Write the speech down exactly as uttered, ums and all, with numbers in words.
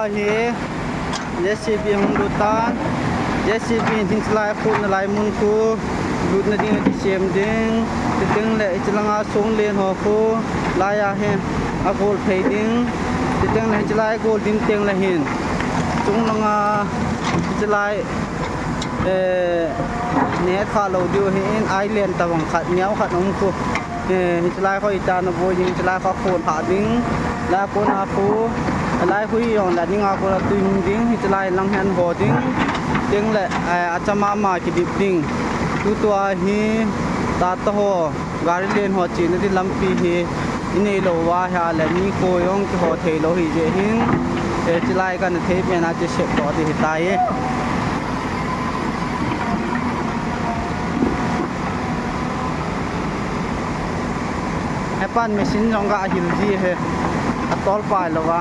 Hi JCB hung lut tan. JCB hin hiche lai khutna lai mun khu lutna ding a kisem ding. Chuteng le hiche langa songlen ho khu laiya hi agol phei ding. Chuteng le hiche lai gol ding teng le hin chung langa hiche lai, eh, ne kha lou diu hin island tabang khat, neo khat um khu. Eh, hiche lai khu itana boi ding, hiche lai khu khon kha ding. La kona khu, lai khu jong la ding a kona tuin ding, hiche lai lang hin ho ding. Teng le, eh, achama ma kidip ding. Tutua hi, tata ho, gari len ho chena di lampi hi, inei lou uva hi a le mi ko jong kiho thei lou hi jeh hin. Eh, hiche lai kana thei pen a che sep to di hitai. Hepan machine jong ga hil ji he. Atol pai lou va.